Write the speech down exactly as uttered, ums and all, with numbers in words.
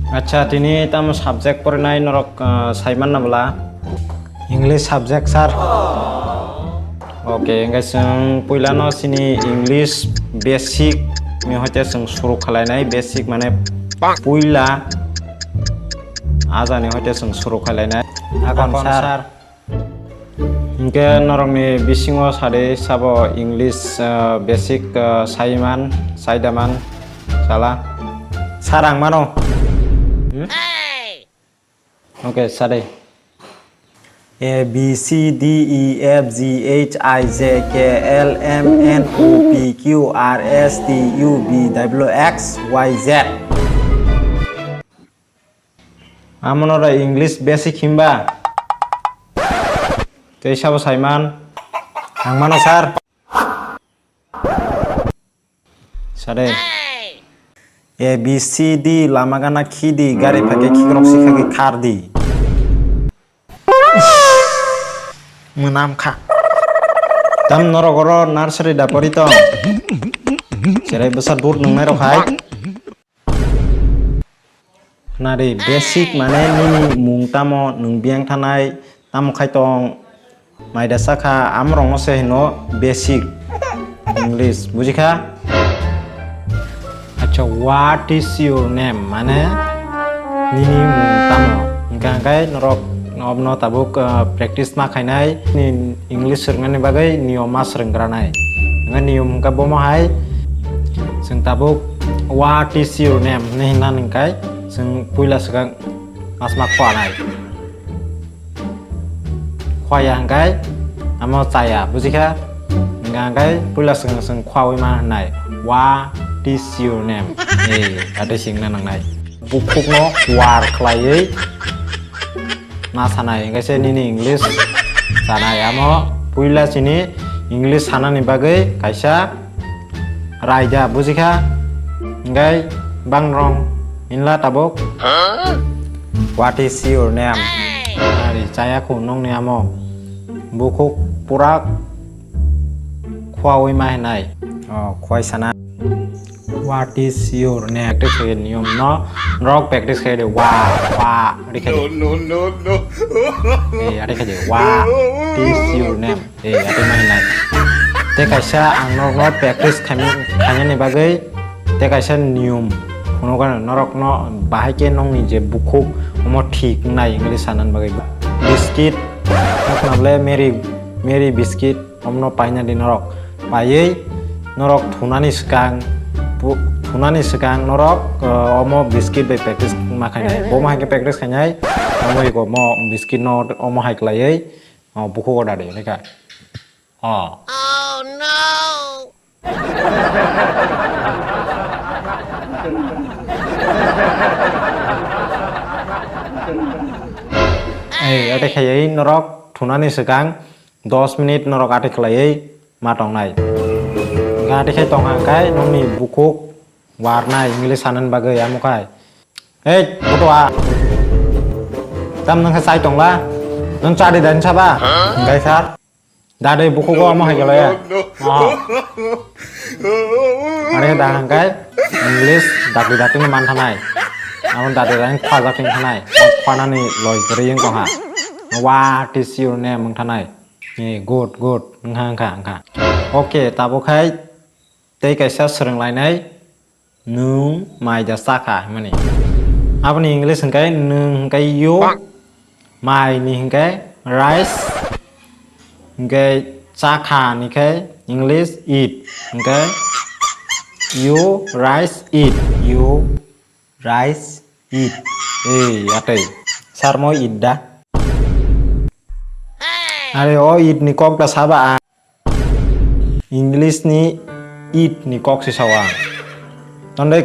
Acha, tini tamo subject porinai norok, ah, saiman na bwla? English subject, sir. Okay, hingke chwng puilano chini English basic ni hoite chwng suru khalainai, basic mane puila ajani hoite chwng suru khalainai. Akon, sir. Hingke norokni bisingo sade sabo English, ah, basic, ah, saiman, saidaman, sala. Sir, ang mano. Hmm? Okay, sade. A, B, C, D, E, F, G, H, I, J, K, L, M, N, O, P, Q, R, S, T, U, V, W, X, Y, Z. Amono da English basic himba? Tei sabo saiman? Ang mano, sir. Sade. A, B, C, D, lama gana khidi, gari phage khikrok sikha khe khardi. Mwnam kha. Tam norok oro nursery da pori tong. Cherai bwsa dur nungnai rok hai. Nari basic mane nini mung tamo, nwng biyang thanai tamo khai tong, maida sakha, amorokno se hino basic English, bujikha? Acha, what is your name? Mane nini mung tamo? Hingkha hingkhai norok obno tabuk, ah, practice ma khainai, ni English swrwngnani bagwi niyom ma swrwngranai. Hingkha niyom hingkha bomo hai, chwng tabuk, "What is your name?" hinwi hwnna hingkhai, chwng puila swkang masma khwanai. Khwaya hingkhai, amo chaya, bujikha? Hingkha hingkhai puila swkang chwng khwaui ma hwnai, "What is your name?" Ei, atwi swngna nangnai. Bukhukno war khlaiwi ma sanai, hingkhe se nini English sanai. Amo puila chini English sanani bagwi kaisa raida, bujikha? Hingkhe bangrong hinla tabuk. What is your name? Ari chaya khu nongni amo. Bukhuk pura khwaui ma hinai. O, khwai sana. What is your name? Practice khe niyom no, norok practice khe de wa, wa, ri khe de. No, no, no, no. Eh, ari khe de, what is your name? Eh, ari ma hinai. Te kaisa ang norok no practice khaini, khainani bagwi te kaisa niyom. Phunukgano norok no bahai khe nongni je bukhuk omo thik nai English sanan bagwi. Biscuit, nok nable Mary, Mary biscuit. Omno paina di norok. Paiwi norok thunani swkang, pu-, thunani swkang norok, eh, omo biscuit bai practice ma khainai. Bo ma hai khe practice khainai, omo iko mo biscuit no omo hai khlaiwi, oh, bukhugo dadi, hwnwi kha. Oh. Ei, ate khaiwi norok thunani swkang dos minute norok ate khlaiwi ma tongnai. Hingkhe ate khai tongkha hingkhai nokni bukhuk warnai English sanani bagwi amo khai. Ei, butua. Tam nang khe chai tongla? Nang cha di dan saba? Hingkhai sir. Dadui bukhugo amo hai khlaiya. Oh. Are da hangkai English dakti dakti no manthanai. Amo dadui rang khwajak thing thanai. Khwanani loi kwrwi wng tongha. What is your name wng thanai. Eh, good, good. Wngkha, wngkha, wngkha. Okay, tabuk khai tei kaisa swrwng lainai. Nwng mai da chakha hwnmani. Aboni English hwnkhe nwng hwnkhe you, mai ni hwnkhe rice, hwnkhe chakha ni khe English eat, hwnkhe you rice eat, you rice eat. Ei, atei. Sarmo eat da. Are o eat ni kok da saba ang. English ni eat ni kok si sao ang. Tondai